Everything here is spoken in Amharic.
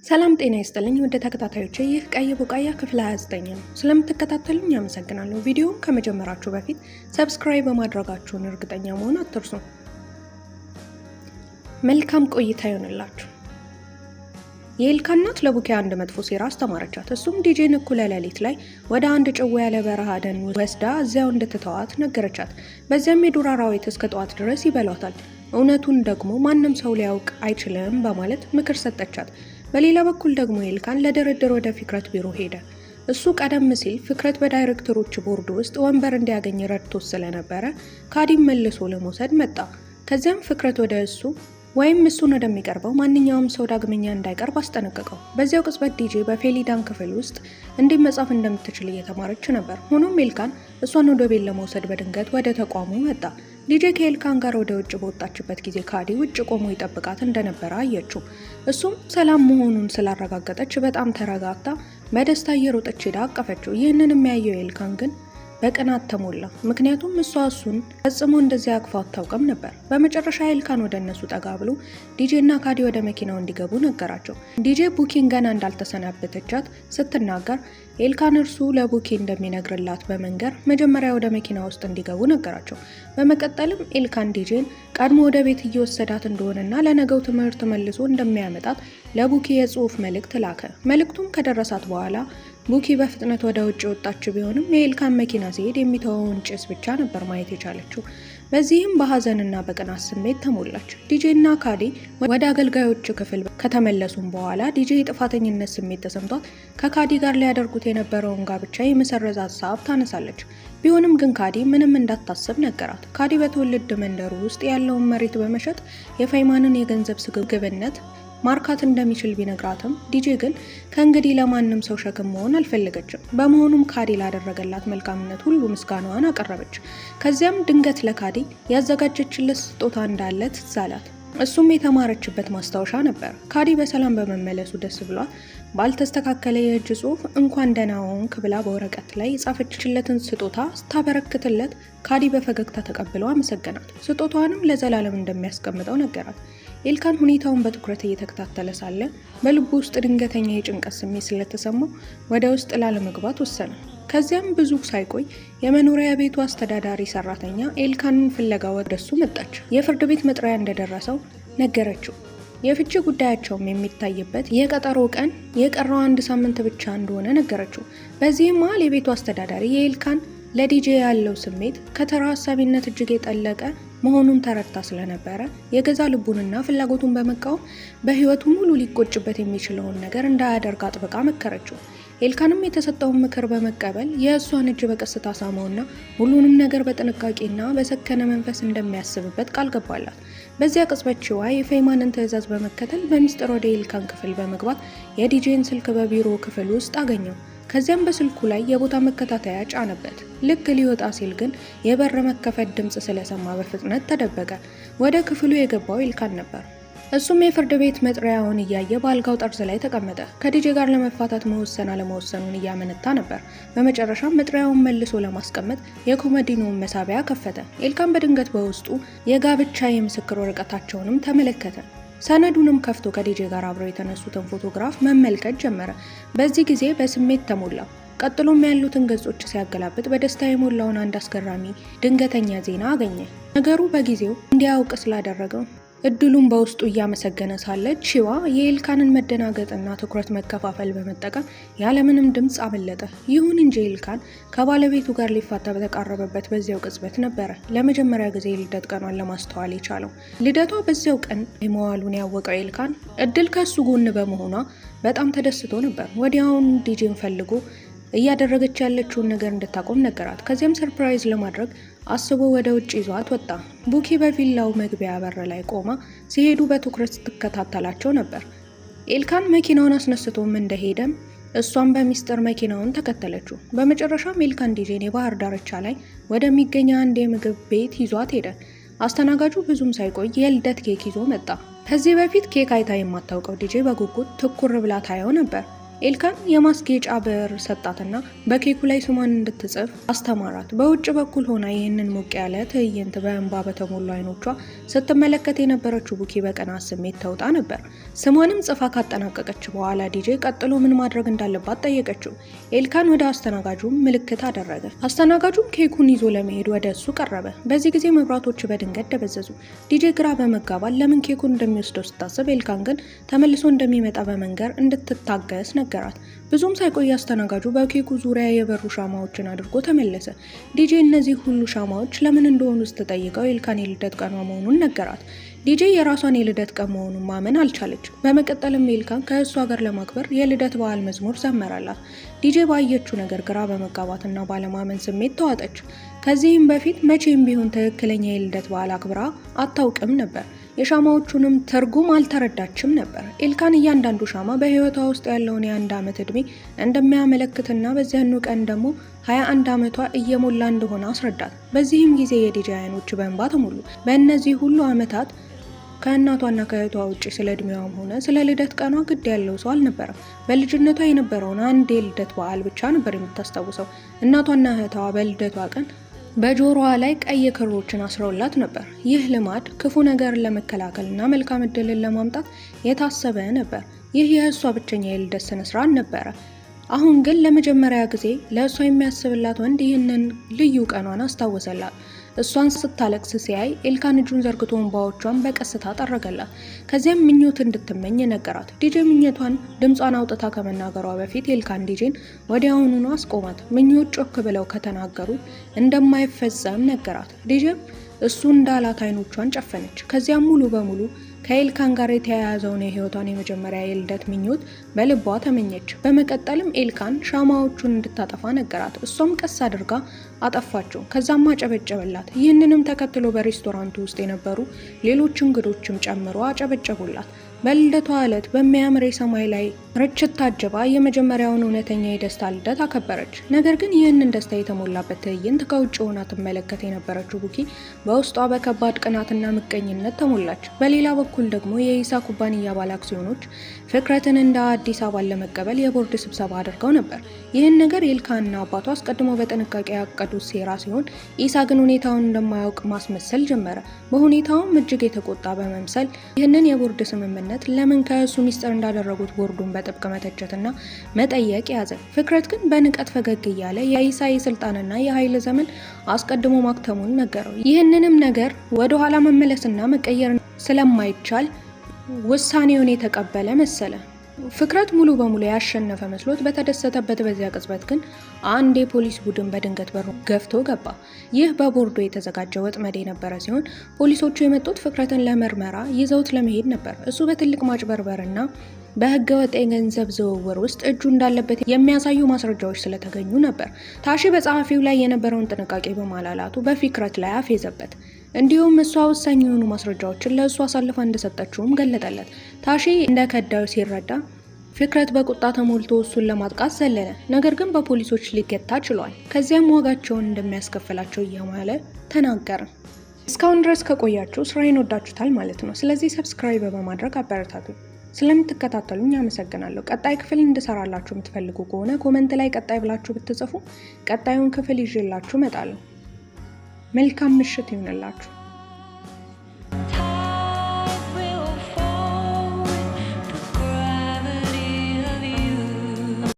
ሰላም ጤና ይስጥልኝ ውድ ተከታታዮቼ፣ ይህ ቀይ ቡቃያ ክፍል 29 ነው። ስለምትከታተሉኝ አመሰግናለሁ። ቪዲዮውን ከመጀመራችሁ በፊት subscribe በማድረጋችሁን እርግጠኛ መሆን አትርሱ። መልካም ቆይታ ይሆንላችሁ። የኤልካ እናት ለቡኪ አንድ መጥፎ ሴራ አስተማረቻት። እሱም ዲጄን እኩለ ሌሊት ላይ ወደ አንድ ጭው ያለ በረሃ ደን ወስዳ እዚያው እንድትተዋት ነገረቻት። በዚያም የዱር አራዊት እስከ ጠዋት ድረስ ይበሏታል፣ እውነቱን ደግሞ ማንም ሰው ሊያውቅ አይችልም በማለት ምክር ሰጠቻት። በሌላ በኩል ደግሞ ኤልካን ለድርድር ወደ ፍክረት ቢሮ ሄደ። እሱ ቀደም ሲል ፍክረት በዳይሬክተሮች ቦርድ ውስጥ ወንበር እንዲያገኝ ረድቶት ስለነበረ ካዲም መልሶ ለመውሰድ መጣ። ከዚያም ፍክረት ወደ እሱ ወይም እሱን ወደሚቀርበው ማንኛውም ሰው ዳግመኛ እንዳይቀርብ አስጠነቀቀው። በዚያው ቅጽበት ዲጄ በፌሊዳን ክፍል ውስጥ እንዴት መጻፍ እንደምትችል እየተማረች ነበር። ሆኖም ኤልካን እሷን ወደ ቤት ለመውሰድ በድንገት ወደ ተቋሙ መጣ። ዲጄ ከኤልካን ጋር ወደ ውጭ በወጣችበት ጊዜ ካዲ ውጭ ቆሞ ይጠብቃት እንደነበረ አየችው። እሱም ሰላም መሆኑን ስላረጋገጠች በጣም ተረጋግታ በደስታ እየሮጠች ሄዳ አቀፈችው። ይህንን የሚያየው ኤልካን ግን በቅናት ተሞላ። ምክንያቱም እሷ እሱን ፈጽሞ እንደዚያ አቅፋ አታውቅም ነበር። በመጨረሻ ኤልካን ወደ እነሱ ጠጋ ብሎ ዲጄ እና ካዲ ወደ መኪናው እንዲገቡ ነገራቸው። ዲጄ ቡኪን ገና እንዳልተሰናበተቻት ስትናገር ኤልካን እርሱ ለቡኪ እንደሚነግርላት በመንገር መጀመሪያ ወደ መኪና ውስጥ እንዲገቡ ነገራቸው። በመቀጠልም ኤልካን ዲጄን ቀድሞ ወደ ቤት እየወሰዳት እንደሆነና ለነገው ትምህርት መልሶ እንደሚያመጣት ለቡኪ የጽሁፍ መልእክት ላከ። መልእክቱም ከደረሳት በኋላ ቡኪ በፍጥነት ወደ ውጭ ወጣች። ቢሆንም የኤልካን መኪና ሲሄድ የሚተወውን ጭስ ብቻ ነበር ማየት የቻለችው። በዚህም በሀዘንና በቅናት ስሜት ተሞላች። ዲጄ እና ካዲ ወደ አገልጋዮች ክፍል ከተመለሱም በኋላ ዲጄ የጥፋተኝነት ስሜት ተሰምቷት ከካዲ ጋር ሊያደርጉት የነበረውን ጋብቻ የመሰረዝ ሀሳብ ታነሳለች። ቢሆንም ግን ካዲ ምንም እንዳታስብ ነገራት። ካዲ በትውልድ መንደሩ ውስጥ ያለውን መሬት በመሸጥ የፈይማንን የገንዘብ ስግብግብነት ማርካት እንደሚችል ቢነግራትም ዲጄ ግን ከእንግዲህ ለማንም ሰው ሸክም መሆን አልፈለገችም። በመሆኑም ካዲ ላደረገላት መልካምነት ሁሉ ምስጋናዋን አቀረበች። ከዚያም ድንገት ለካዲ ያዘጋጀችለት ስጦታ እንዳለ ትዝ አላት። እሱም የተማረችበት ማስታወሻ ነበር። ካዲ በሰላም በመመለሱ ደስ ብሏት ባልተስተካከለ የእጅ ጽሑፍ እንኳን ደህና ሆንክ ብላ በወረቀት ላይ የጻፈችለትን ስጦታ ስታበረክትለት ካዲ በፈገግታ ተቀብሎ አመሰገናት። ስጦታዋንም ለዘላለም እንደሚያስቀምጠው ነገራት። ኤልካን ሁኔታውን በትኩረት እየተከታተለ ሳለ በልቡ ውስጥ ድንገተኛ የጭንቀት ስሜት ስለተሰማው ወደ ውስጥ ላለመግባት ወሰነ። ከዚያም ብዙ ሳይቆይ የመኖሪያ ቤቱ አስተዳዳሪ ሰራተኛ ኤልካንን ፍለጋ ወደሱ መጣች። የፍርድ ቤት መጥሪያ እንደደረሰው ነገረችው። የፍቺ ጉዳያቸውም የሚታይበት የቀጠሮ ቀን የቀረው አንድ ሳምንት ብቻ እንደሆነ ነገረችው። በዚህም መሃል የቤቱ አስተዳዳሪ የኤልካን ለዲጄ ያለው ስሜት ከተራ ሀሳቢነት እጅግ የጠለቀ መሆኑን ተረድታ ስለነበረ የገዛ ልቡንና ፍላጎቱን በመቃወም በሕይወቱ ሙሉ ሊቆጭበት የሚችለውን ነገር እንዳያደርግ አጥብቃ መከረችው። ኤልካንም የተሰጠውን ምክር በመቀበል የእሷን እጅ በቀስታ ሳመውና ሁሉንም ነገር በጥንቃቄና በሰከነ መንፈስ እንደሚያስብበት ቃል ገባላት። በዚያ ቅጽበት ቺዋ የፌይማንን ትዕዛዝ በመከተል በሚስጥር ወደ ኤልካን ክፍል በመግባት የዲጄን ስልክ በቢሮ ክፍል ውስጥ አገኘው። ከዚያም በስልኩ ላይ የቦታ መከታተያ ጫነበት። ልክ ሊወጣ ሲል ግን የበር መከፈት ድምፅ ስለሰማ በፍጥነት ተደበቀ። ወደ ክፍሉ የገባው ኤልካን ነበር። እሱም የፍርድ ቤት መጥሪያውን እያየ በአልጋው ጠርዝ ላይ ተቀመጠ። ከዲጄ ጋር ለመፋታት መወሰን አለመወሰኑን እያመነታ ነበር። በመጨረሻም መጥሪያውን መልሶ ለማስቀመጥ የኮመዲኖውን መሳቢያ ከፈተ። ኤልካን በድንገት በውስጡ የጋብቻ የምስክር ወረቀታቸውንም ተመለከተ። ሰነዱንም ከፍቶ ከዲጄ ጋር አብረው የተነሱትን ፎቶግራፍ መመልከት ጀመረ። በዚህ ጊዜ በስሜት ተሞላ። ቀጥሎም ያሉትን ገጾች ሲያገላብጥ በደስታ የሞላውን አንድ አስገራሚ ድንገተኛ ዜና አገኘ። ነገሩ በጊዜው እንዲያውቅ ስላደረገው እድሉን በውስጡ እያመሰገነ ሳለ ቺዋ የኤልካንን መደናገጥና ትኩረት መከፋፈል በመጠቀም ያለምንም ድምፅ አመለጠ። ይሁን እንጂ ኤልካን ከባለቤቱ ጋር ሊፋታ በተቃረበበት በዚያው ቅጽበት ነበረ ለመጀመሪያ ጊዜ የልደት ቀኗን ለማስተዋል የቻለው። ልደቷ በዚያው ቀን የመዋሉን ያወቀው ኤልካን እድል ከእሱ ጎን በመሆኗ በጣም ተደስቶ ነበር። ወዲያውኑ ዲጄን ፈልጎ እያደረገች ያለችውን ነገር እንድታቆም ነገራት። ከዚያም surprise ለማድረግ አስቦ ወደ ውጭ ይዟት ወጣ። ቡኪ በቪላው መግቢያ በር ላይ ቆማ ሲሄዱ በትኩረት ስትከታተላቸው ነበር። ኤልካን መኪናውን አስነስቶም እንደሄደም እሷም በሚስጥር መኪናውን ተከተለችው። በመጨረሻም ኤልካን ዲጄን የባህር ዳርቻ ላይ ወደሚገኝ አንድ የምግብ ቤት ይዟት ሄደ። አስተናጋጁ ብዙም ሳይቆይ የልደት ኬክ ይዞ መጣ። ከዚህ በፊት ኬክ አይታ የማታውቀው ዲጄ በጉጉት ትኩር ብላ ታየው ነበር። ኤልካን የማስጌጫ ብዕር ሰጣትና በኬኩ ላይ ስሟን እንድትጽፍ አስተማራት። በውጭ በኩል ሆና ይህንን ሞቅ ያለ ትዕይንት በእንባ በተሞሉ አይኖቿ ስትመለከት የነበረችው ቡኪ በቅናት ስሜት ተውጣ ነበር። ስሟንም ጽፋ ካጠናቀቀች በኋላ ዲጄ ቀጥሎ ምን ማድረግ እንዳለባት ጠየቀችው። ኤልካን ወደ አስተናጋጁም ምልክት አደረገ። አስተናጋጁም ኬኩን ይዞ ለመሄድ ወደ እሱ ቀረበ። በዚህ ጊዜ መብራቶች በድንገት ደበዘዙ። ዲጄ ግራ በመጋባት ለምን ኬኩን እንደሚወስደው ስታስብ፣ ኤልካን ግን ተመልሶ እንደሚመጣ በመንገር እንድትታገስ ነገራት። ብዙም ሳይቆይ አስተናጋጁ በኬኩ ዙሪያ የበሩ ሻማዎችን አድርጎ ተመለሰ። ዲጄ እነዚህ ሁሉ ሻማዎች ለምን እንደሆኑ ስትጠይቀው ኤልካን የልደት ቀኗ መሆኑን ነገራት። ዲጄ የራሷን የልደት ቀን መሆኑን ማመን አልቻለች። በመቀጠልም ኤልካን ከእሷ ጋር ለማክበር የልደት በዓል መዝሙር ዘመረላት። ዲጄ ባየችው ነገር ግራ በመጋባትና ባለማመን ስሜት ተዋጠች። ከዚህም በፊት መቼም ቢሆን ትክክለኛ የልደት በዓል አክብራ አታውቅም ነበር። የሻማዎቹንም ትርጉም አልተረዳችም ነበር። ኤልካን እያንዳንዱ ሻማ በሕይወቷ ውስጥ ያለውን የ1 ዓመት ዕድሜ እንደሚያመለክትና በዚያኑ ቀን ደግሞ 21 ዓመቷ እየሞላ እንደሆነ አስረዳት። በዚህም ጊዜ የዲጄ አይኖች በእንባ ተሞሉ። በእነዚህ ሁሉ ዓመታት ከእናቷና ከእህቷ ውጪ ስለ እድሜዋም ሆነ ስለ ልደት ቀኗ ግድ ያለው ሰው አልነበረም። በልጅነቷ የነበረውን አንድ የልደት በዓል ብቻ ነበር የምታስታውሰው። እናቷና እህቷ በልደቷ ቀን በጆሮዋ ላይ ቀይ ክሮችን አስረውላት ነበር። ይህ ልማድ ክፉ ነገርን ለመከላከልና መልካም እድልን ለማምጣት የታሰበ ነበር። ይህ የእሷ ብቸኛ የልደት ስነ ስርዓት ነበረ። አሁን ግን ለመጀመሪያ ጊዜ ለእሷ የሚያስብላት ወንድ ይህንን ልዩ ቀኗን አስታወሰላት። እሷን ስታለቅስ ሲያይ ኤልካን እጁን ዘርግቶ እንባዎቿን በቀስታ ጠረገላት። ከዚያም ምኞት እንድትመኝ ነገራት። ዲጄ ምኞቷን ድምጿን አውጥታ ከመናገሯ በፊት ኤልካን ዲጄን ወዲያውኑኑ አስቆማት። ምኞት ጮክ ብለው ከተናገሩት እንደማይፈጸም ነገራት። ዲጄም እሱ እንዳላት አይኖቿን ጨፈነች። ከዚያም ሙሉ በሙሉ ከኤልካን ጋር የተያያዘውን የህይወቷን የመጀመሪያ የልደት ምኞት በልቧ ተመኘች። በመቀጠልም ኤልካን ሻማዎቹን እንድታጠፋ ነገራት። እሷም ቀስ አድርጋ አጠፋቸው። ከዛም አጨበጨበላት። ይህንንም ተከትሎ በሬስቶራንቱ ውስጥ የነበሩ ሌሎች እንግዶችም ጨምሮ አጨበጨቡላት። በልደቷ ዕለት በሚያምር የሰማይ ላይ ርችት ታጅባ የመጀመሪያውን እውነተኛ የደስታ ልደት አከበረች። ነገር ግን ይህንን ደስታ የተሞላበት ትዕይንት ከውጭ ሆና ትመለከት የነበረችው ቡኪ በውስጧ በከባድ ቅናትና ምቀኝነት ተሞላች። በሌላ በኩል ደግሞ የኢሳ ኩባንያ ባለ አክሲዮኖች ፍክረትን እንደ አዲስ አባል ለመቀበል የቦርድ ስብሰባ አድርገው ነበር። ይህን ነገር ኤልካንና አባቷ አስቀድሞ በጥንቃቄ ያቀዱት ሴራ ሲሆን፣ ኢሳ ግን ሁኔታውን እንደማያውቅ ማስመሰል ጀመረ። በሁኔታውም እጅግ የተቆጣ በመምሰል ይህንን የቦርድ ስምምነት ለምን ከእሱ ሚስጥር እንዳደረጉት ቦርዱን በጥብቅ መተቸትና መጠየቅ ያዘ። ፍክረት ግን በንቀት ፈገግ እያለ የኢሳ የስልጣንና የኃይል ዘመን አስቀድሞ ማክተሙን ነገረው። ይህንንም ነገር ወደ ኋላ መመለስና መቀየር ስለማይቻል ውሳኔውን የተቀበለ መሰለ። ፍክረት ሙሉ በሙሉ ያሸነፈ መስሎት በተደሰተበት በዚያ ቅጽበት ግን አንድ የፖሊስ ቡድን በድንገት በሩ ገፍቶ ገባ። ይህ በቦርዱ የተዘጋጀ ወጥመድ የነበረ ሲሆን ፖሊሶቹ የመጡት ፍክረትን ለምርመራ ይዘውት ለመሄድ ነበር። እሱ በትልቅ ማጭበርበርና በህገ ወጥ የገንዘብ ዝውውር ውስጥ እጁ እንዳለበት የሚያሳዩ ማስረጃዎች ስለተገኙ ነበር። ታሺ በጸሐፊው ላይ የነበረውን ጥንቃቄ በማላላቱ በፍክረት ላይ አፌዘበት። እንዲሁም እሷ ወሳኝ የሆኑ ማስረጃዎችን ለእሱ አሳልፋ እንደሰጠችውም ገለጠለት። ታሺ እንደከዳው ሲረዳ ፍክረት በቁጣ ተሞልቶ እሱን ለማጥቃት ዘለለ። ነገር ግን በፖሊሶች ሊገታ ችሏል። ከዚያም ዋጋቸውን እንደሚያስከፍላቸው እየማለ ተናገረ። እስካሁን ድረስ ከቆያችሁ ስራዬን ወዳችሁታል ማለት ነው። ስለዚህ subscribe በማድረግ አበረታቱ። ስለምትከታተሉኝ አመሰግናለሁ። ቀጣይ ክፍል እንድሰራላችሁ የምትፈልጉ ከሆነ comment ላይ ቀጣይ ብላችሁ ብትጽፉ ቀጣዩን ክፍል ይዤላችሁ እመጣለሁ። መልካም ምሽት ይሁንላችሁ።